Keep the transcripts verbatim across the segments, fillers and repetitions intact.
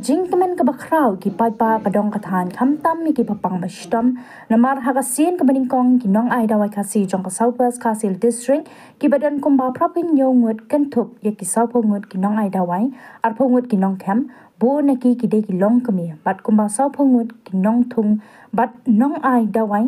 Jingkmen kaba khraw ki paidbah ba dong ka thaiñ khamtam ïa kiba pang ba shitom, namar ha ka sien kaba nyngkong ki nongai dawai Khasi jong ka South West Khasi Hills District kiba don kumba phra phew hynñiew ngut kynthup ïa ki sawphew ngut ki nongai dawai, arphew ngut ki nongkhem, bun na ki ki dei ki longkmie, bad kumba sawphew ngut ki nongthung bad nongai dawai,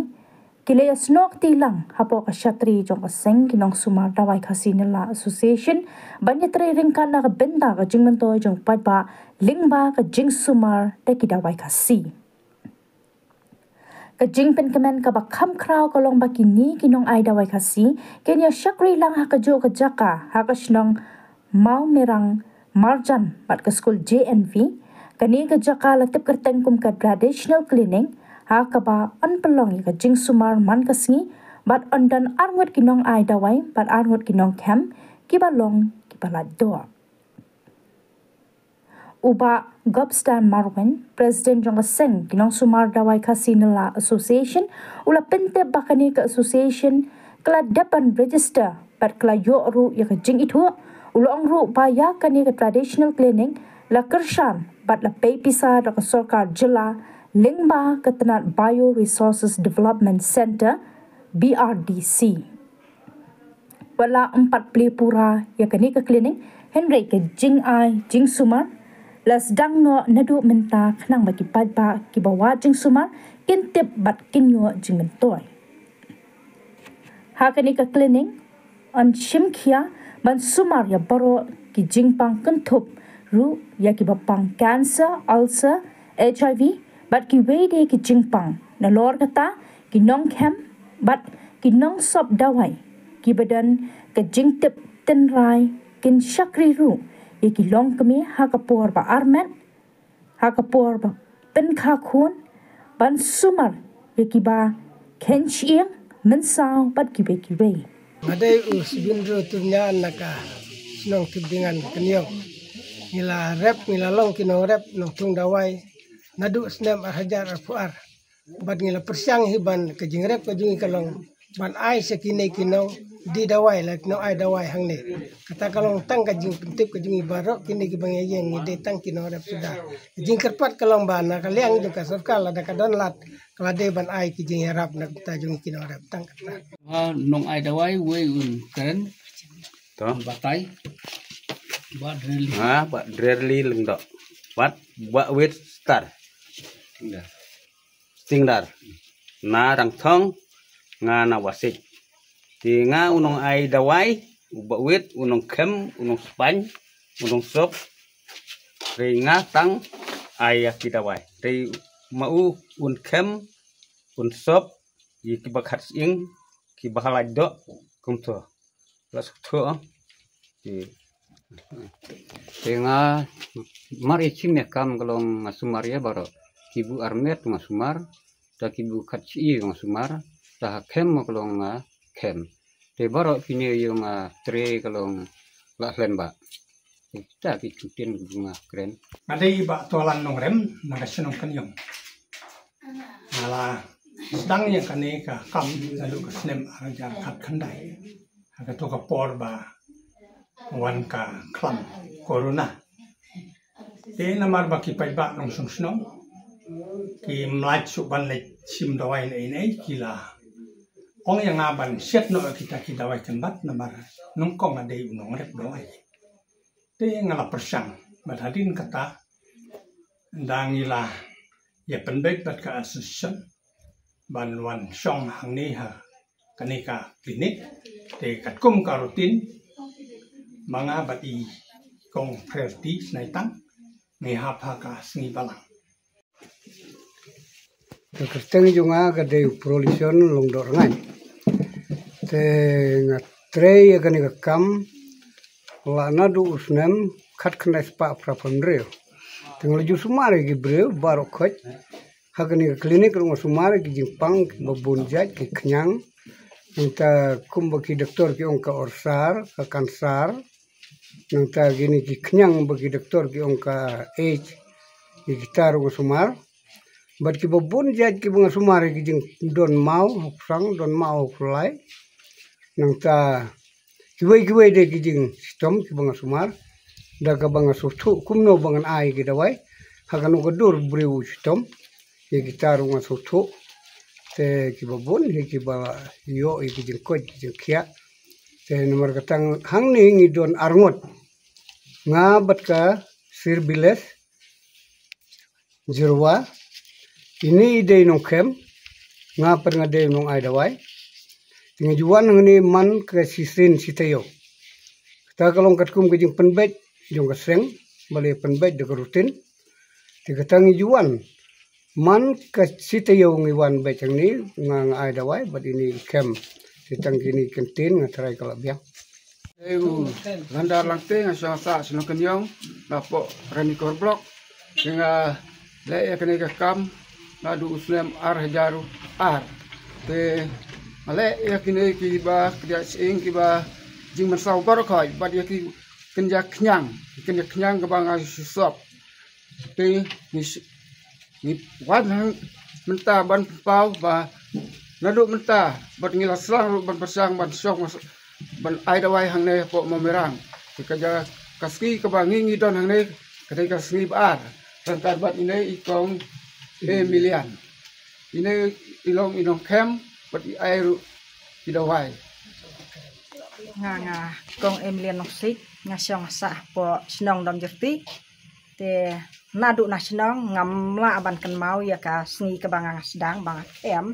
ki la ïasnoh kti lang hapoh ka shatri jong ka seng ki nongsumar dawai Khasi Nila Association ban ïatrei ryngkat na ka bynta ka jingmyntoi jong paidbah lyngba ka jingsumar da ki dawai Khasi. Ka jingpynkmen kaba kham khraw ka long ba kine ki nongai dawai Khasi kin ïa shakri lang ha kajuh ka jaka ha ka shnong Mawmerang Marjan bad ka skul J N V. Kane ka jaka la tip kyrteng kum ka traditional clinic, ha kaba yn pynlong ïa ka jingsumar man ka sngi, bad yn don arngut ki nongai dawai bad arngut ki nongkhem kiba long kiba lait doh. U Bah Gobstan Marwin, President jong ka seng ki nongsumar dawai Khasi Nila Association, u la pyntip ba kane ka association ka la dep ban register bad ka la ïoh ruh ïa ka jingithuh. U la ong ruh ba ïa kane ka traditional clinic la kyrshan bad la pei pisa da ka sorkar jylla lyngba ka tnat Bio Resources Development Centre, B R D C. Wat la ym pat plie pura ïa kane ka clinic, hynrei ka jingai jingsumar la sdang noh naduh mynta khnang ba ki paidbah kiba wad jingsumar kin tip bad kin ïoh jingmyntoi. Ha kane ka clinic yn shim khia ban sumar ïa baroh ki jingpang, kynthup ruh ïa kiba pang cancer, ulcer, H I V bad kiwei de ki jingpang. Nalor kata, ki nongkhem bad ki nongsop dawai kiba don ka jingtip tynrai kin shakri ruh ïa ki longkmie ha ka por ba armet, ha ka por ba pynkha khun, ban sumar ïa kiba khein shyieng, mynsaw bad kiwei kiwei. Nga dei u Sibin Ru Turnya na ka shnong Tipdingan Kynïong. Ngi la rep, ngi la long ki nongrep nongthung dawai naduh snem ar hajar arphew ar. Bad ngi la pyrshang hi ban, ka jingrep ka jong ngi ka long ban ai sha kine ki nongdie dawai, la ki nongai dawai hangne. Kata ka long tang ka jingpyntip ka jong ngi, baroh kine kiba ngi ïeng ngi dei tang ki nongrep suda. Ka jingkyrpad ka long ba na ka liang jong ka sorkar lada ka don lad, ka la dei ban ai ki jingïarap na ka bynta jong ngi ki nongrep, tang kata. Ha nongai dawai wei un kren. To. Batai. Ba Dreli. Ha, Bah Dreli Lyngdoh. Bad Bah Wit Star. Tingdar. Stingdar. Na Rangthong, nga na Wasik. Te nga u nongai dawai, u Bah Wit, u nongkhem, u nongspain, u nongsop. Te nga tang ai ïa ki dawai. Te ma u un khem, un sop ïa kiba khat shyieng, kiba lait doh, kumto. La sukthor. Te nga mar i chim ïa kam ka long nga sumar ïa baroh. Kibu armet nga sumar, ta kibu khat shi nga sumar, ta ha khem ka long nga khem. Te baroh kine ïa nga trei ka long la hlem ba. Te ta ki kyntien kibu nga kren. Nga dei i Bah Tolan Nongrem na ka shnong Kynïong. Nga la sdang ïa kane ka kam naduh ka snem ar hajar khatkhyndai. Ha kato ka por ba wan ka khlam corona. Te namar ba ki paidbah nongshong shnong kim lah shuh ban leit shim dawai ne ne, ki la ong ïa nga ban shet noh kita ki dawai kynbat namar nyngkong nga dei u nongrep dawai. Te nga la pyrshang, bad hadien kata da ngi la ïa pynbeit bad ka association ban wan shong hangne ha kane ka clinic. Te katkum ka routine ma nga bad i Kong Priority Snaitang ngi hap ha ka sngi balang. Ka kyrteng jong nga ka dei u Prolison Lyngdoh Rngain. Te nga trei ïa kane ka kam la naduh u snem khatkhyndai spah phra phew hynriew. Te nga la ju sumar ïa ki briew baroh khoit. Ha kane ka clinic ruh nga sumar ïa ki jingpang kiba bun jait, ki khñiang. Nangta kumba ki doktor ki ong ka ulcer, ka cancer. Nangta kine ki khñiang ba ki doktor ki ong ka AIDS, ïa kita ruh nga sumar. Bad kiba bun jait kiba nga sumar ïa ki jingdon maw ha u psang, don maw ha u khlai. Nangta kiwei kiwei de ki jingshitom kiba nga sumar. Da kaba nga sngewthuh kumno ba ngan ai ki dawai. Ha kano ka dur briew u shitom, ïa kita ruh nga sngewthuh. Te kiba bun hi kiba ïoh ïa ki jingkoit ki jingkhiah. Te namar kata hangne ngi don arngut. Nga bad ka Sir Biles Jirwa, ini i dei nongkhem, nga pat nga dei nong ai dawai. Te ngi ju wan hangne man ka shisien shi taïew. Kata ka long katkum ka jingpynbeit jong ka seng, ba la pynbeit da ka rutin. Te kata ngi ju wan man ka shi taïew ngi wan beit hangne, nga nga ai dawai bad ini i khem. Te tang kine ki ktien nga trai ka la biang. Te u Landar Langte, nga shong sah shnong Kynïong, napoh Ranikor Block. Te nga leh ïa kane ka kam naduh u snem ar hajar ar. Te nga leh ïa kine kiba khyndiat shyieng, kiba jingmynsaw baroh khoit, bad ïa ki kynja khñiang, ki kynja khñiang kaba nga shu sop. Te ngi sh-, ngi wan hang mynta ban pynpaw ba naduh mynta bad ngi la sdang ruh ban pyrshang ban shong, ban ai dawai hangne hapoh Mawmerang. Te ka jaka, ka sngi kaba ngi ngi don hangne, ka dei ka sngi ba ar ryngkat bad ine i kong Emilian. Ine i long i nongkhem bad i ai ruh ki dawai. Nga nga kong Emilian Nongsiej, nga shong sah hapoh shnong Domjyrti. Te naduh na shnong ngam lah ban kynmaw ïa ka sngi kaba nga nga sdang ba nga khem.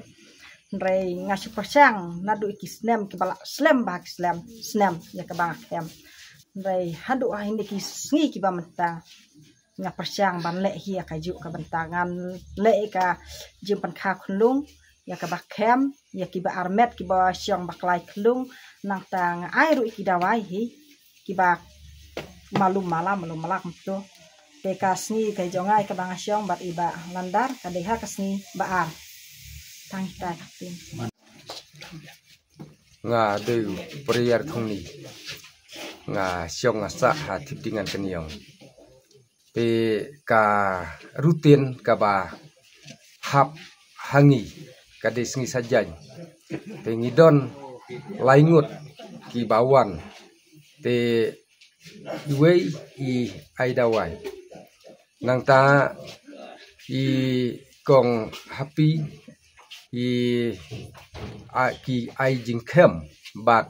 Hynrei nga shu pyrshang naduh ïa ki snem kiba la slem bha ki slem snem ïa kaba nga khem. Hynrei haduh ha kine ki sngi kiba mynta nga pyrshang ban leh hi ïa kajuh ka bynta, ngan leh ïa ka jingpynkha khunlung ïa kaba khem, ïa kiba armet, kiba shong ba klai khunlung, nangta nga ai ruh ïa ki dawai hi kiba malu mala, malu mala kumto. Te ka sngi ka jong nga ïa kaba nga shong bad i Bah Landar ka dei ha ka sngi ba ar. Tang ita ka tin. Nga dei u Prayer Thongni. Nga shong nga sah ha Thipdingan Kynïong. Te ka rutin kaba hap ha ngi ka dei sngi Saitjaiñ. Te ngi don lai ngut kiba wan. Te iwei i ai dawai. Nangta i kong Happy i a, ki ai jingkhem bad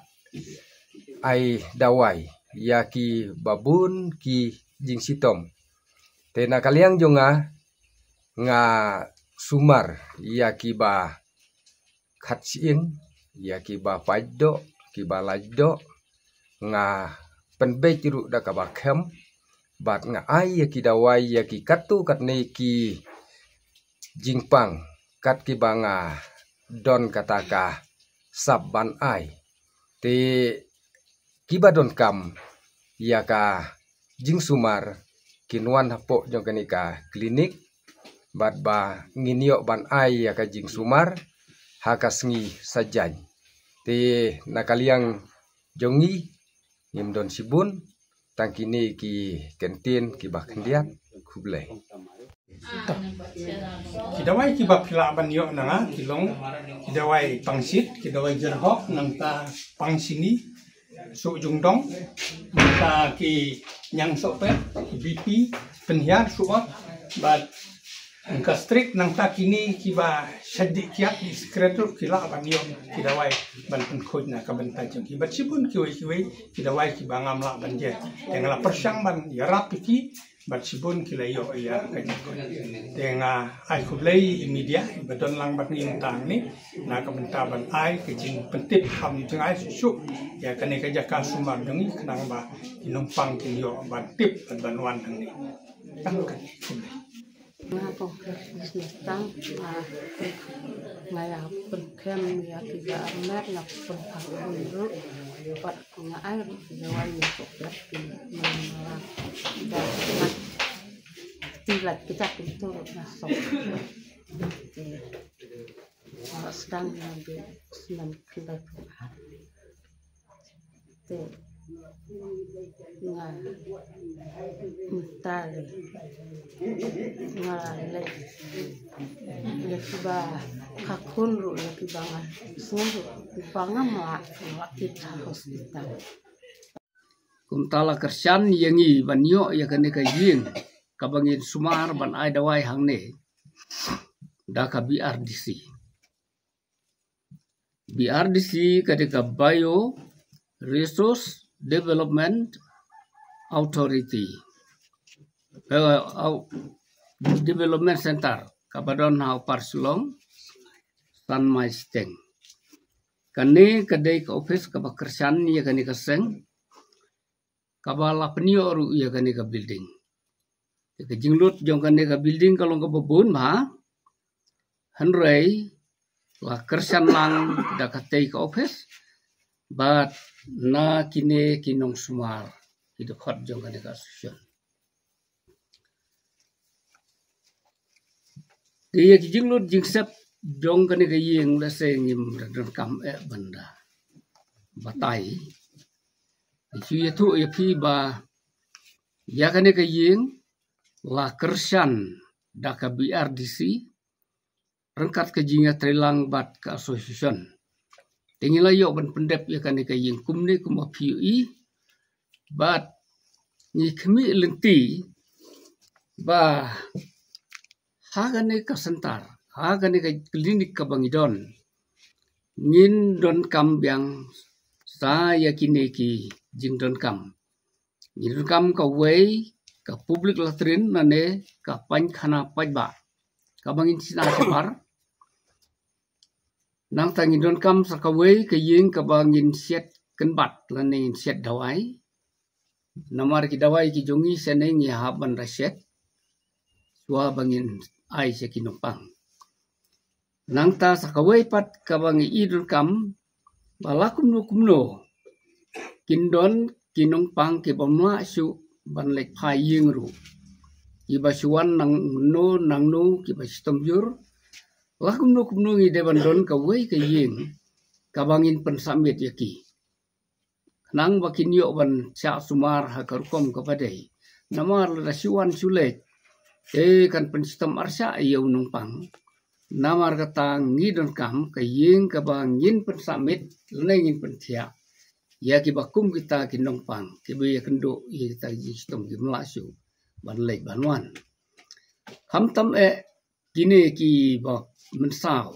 ai dawai ïa kiba bun ki jingshitom. Te na ka liang jong nga, nga sumar ïa kiba khat shyieng, ïa kiba paid doh, kiba laid doh, nga pynbeit ruh da kaba khem, bad nga ai ïa ki dawai ïa ki katto katne ki jingpang, kat kiba nga don kata ka sap ban ai. Te kiba donkam ïa ka jingsumar kin wan hapoh jong kane ka klinik, bad ba ngin ïoh ban ai ïa ka jingsumar ha ka sngi Saitjaiñ. Te na ka liang jong ngi ngim don shibun, tang kine ki kyntien kiba khyndiat. Khublei. Ki dawai kiba phi lah ban ïoh na nga ki long ki dawai pangshit, ki dawai jyrhok, nangta pangshini, suh jingdong, nangta ki ñiang sohpet, ki B P, pynhiar suh ot, bad gastric, nangta kine kiba shait dih kiad, dih sikret ruh ki lah ban ïoh ki dawai ban pynkhuid na ka bynta jong ki. Bad shibun kiwei kiwei ki dawai kiba ngam lah ban jia. Te nga la pyrshang ban ïarap ïa ki, bad shibun ki la ïoh ïa ka jingkhuid. Te nga ai khublei ïa i media iba don lang bad ngi mynta hangne na ka bynta ban ai ka jingpyntip kham jingai shuh shuh ïa kane ka jaka sumar jong ngi, khnang ba ki nongpang kin ïoh ban tip bad ban wan hangne. Tang kane, khublei. Nga kong Kyrteng Sniawtang, nga, nga ïa pynkhem ïa kiba armet, nga pynpang ruh, bad nga ai ruh ki dawai ïa ki pyrthei ki mala. Da nga ti lait kita pinto ruh nga song. Te nga sdang ïa ki snem khyndai phew ar. Te nga mynta lei nga lei ïa kiba ka khun ruh, ïa kiba nga sngew ruh ba ngam lah, ngam lah tip ha hospital. Kumta la kyrshan ïa ngi ban ïoh ïa kane ka ïing kaba ngin sumar ban ai dawai hangne da ka B R D C. B R D C ka dei ka Bio Resource Development Authority, eh, au-, Development Center, kaba don ha Upper Shillong, San Mai Siteng. Kane ka dei ka office kaba kyrshan ïa kane ka seng, kaba la pynïoh ruh ïa kane ka building. Ka jinglut jong kane ka building ka long kaba bun bha, hynrei la kyrshan lang da katei ka office bad na kine ki nongsumar, ki dkhot jong kane ka association. Te ïa ki jinglut jingsep jong kane ka ïing, lehse ngim da donkam eh ban da batai. Ngi shu ïathuh ïa phi ba ïa kane ka ïing la kyrshan da ka B R D C ryngkat ka jingïatreilang bad ka association. Te ngi la ïoh ban pyndep ïa kane ka ïing kumne kumba phi ïohi, bad ngi khmih lynti ba ha kane ka center, ha kane ka klinik kaba ngi don, ngin donkam biang sa ïa kine ki jingdonkam. Ngi donkam kawei ka public latrine lane ka paikhana paidbah kaba ngin shna shabar. Nangta ngi donkam sa kawei ka ïing kaba ngin siat kynbat lane ngin siat dawai. Namar ki dawai ki jong ngi shane ngi hap ban da siat shuwa ba ngin ai sha ki nongpang. Nangta sa kawei pat kaba ngi i donkam ba la kumno kumno kin don ki nongpang kiba mlak shuh ban leit phai ïing ruh, kiba shu wan nangno nangno, kiba shitom jur. La kumno kumno ngi dei ban don kawei ka ïing kaba ngin pynsubmit ïa ki. Khnang ba kin ïoh ban shah sumar ha ka rukom kaba dei. Namar lada shu wan shu leit, te kan pynshitom arshah ïa u nongpang. Namar kata ngi donkam ka ïing kaba ngin pynsubmit lane ngin pynthiah ïa kiba kum kita ki nongpang kiba ïakynduh ïa kita ki jingshitom, ki mlak shuh ban leit ban wan. Khamtam eh kine kiba mynsaw.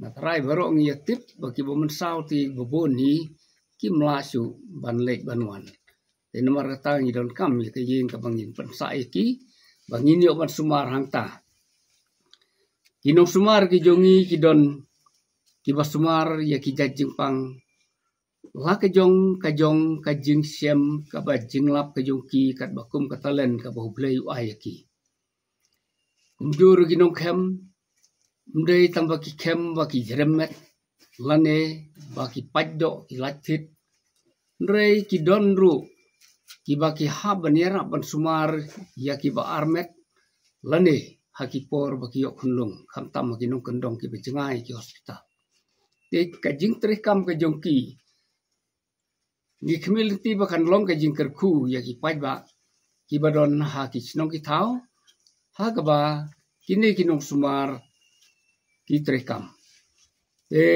Na trai baroh ngi ïa tip ba kiba mynsaw te ba bun hi ki mlak shuh ban leit ban wan. Te namar kata ngi donkam ïa ka ïing kaba ngin pynsah ïa ki ba ngin ïoh ban sumar hangta. Ki nongsumar ki jong ngi ki don kiba sumar ïa ki jait jingpang la ka jong ka jong ka jingshem kaba jinglap ka jong ki katba kum ka talent kaba U Blei u ai ïa ki. Kumjuh ruh ki nongkhem, ym dei tang ba ki khem ba ki jrem met lane ba ki pait doh ki lait thit. Hynrei ki don ruh kiba ki hap ban ïarap ban sumar ïa kiba armet lane ha ki por ba ki ïoh khunlung, khamtam ha ki nongkyndong kiba jngai ki hospital. Te ka jingtrei kam ka jong ki ngi khmih lynti ba kan long ka jingkyrkhu ïa ki paidbah kiba don ha ki shnong ki thaw ha kaba kine ki nongsumar ki trei kam. Te